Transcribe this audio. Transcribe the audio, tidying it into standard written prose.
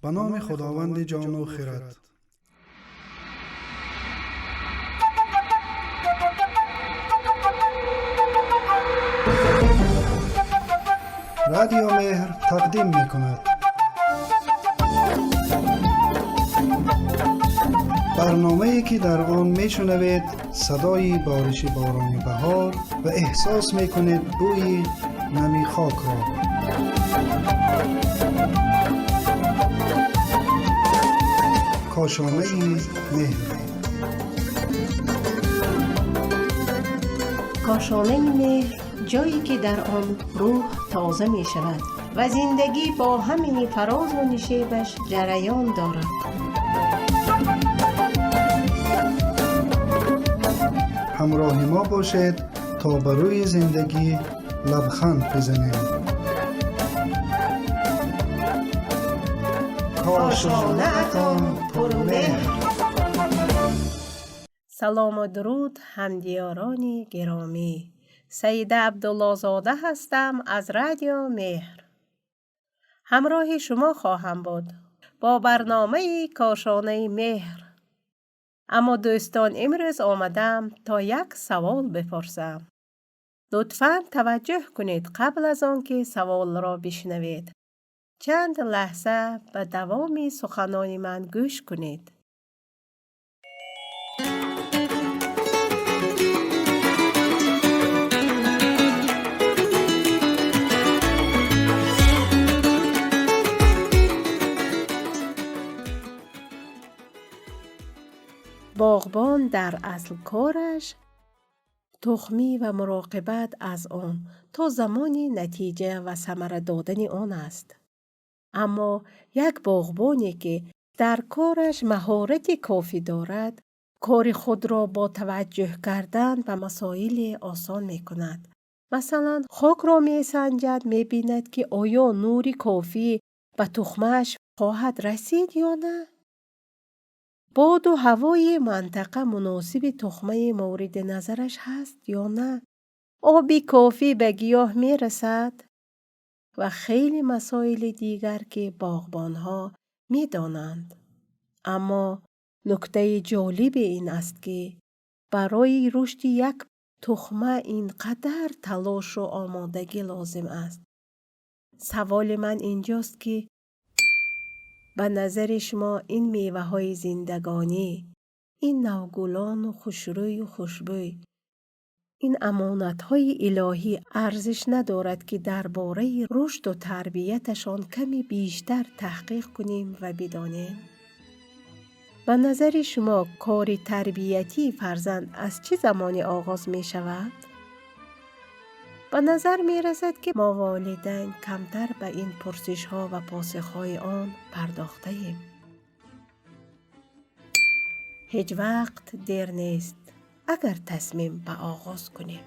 Ба номи Худованди ҷону хирад. Радио Меҳр тақдим мекунад. Барномае ки дар он мешунавед садои бориши борони баҳор ва эҳсос мекунед бӯи нами хокро. Кошонаи меҳр. Кошонаи меҳр, ҷое ки дар он рӯҳ тоза мешавад ва зиндагӣ бо ҳамаи фарозу нишебаш ҷараён дорад. Ҳамроҳи мо бошед, то ба рӯи зиндагӣ лабханд бизанем. Кошонаатон пурмеҳр. Салому дуруд, ҳамдиёрони гиромӣ. Саида Абдуллозода ҳастам аз Радио Меҳр. Ҳамроҳи шумо хоҳам буд бо барномаи Кошонаи меҳр. Аммо, дӯстон, имрӯз омадам то як савол бипурсам. Лутфан таваҷҷӯҳ кунед, қабл аз он ки саволро бишнавед. Чанд лаҳза ба давоми суханони ман гӯш кунед. Боғбон дар асл кораш тухмӣ ва муроқибат аз он то замони натиҷа ва самара додани он аст. Аммо як боғбоне, ки дар кораш маҳорати кофӣ дорад, кори худро бо таваҷҷӯҳ кардан ба масоиле осон мекунад. Масалан, хокро месанҷад, мебинад, ки оё нури кофӣ ба тухмааш хоҳад расид ё на. Боду ҳавои мантақа муносиби тухмаи мавриди назараш ҳаст ё на, оби кофӣ ба гиёҳ мерасад ва хеле масоили дигар, ки боғбонҳо медонанд. Аммо нуктаи ҷолиби ин аст, ки барои рушди як тухма ин қадар талошу омодагӣ лозим аст. Саволи ман инҷост, ки ба назари шумо ин меваҳои зиндагонӣ, ин навгулону хушрӯю хушбӯй, ин амонатҳои илоҳӣ арзиш надорад, ки дар бораи рушду тарбияташон каме бештар таҳқиқ кунем ва бидонем? Ба назари шумо кори тарбиятии фарзанд аз чӣ замоне оғоз мешавад? Ба назар мерасад, ки мо волидайн камтар ба ин пурсишҳо ва посухҳои он пардохтаем. Ҳеҷ вақт дер нест, агар тасмим ба оғоз кунем.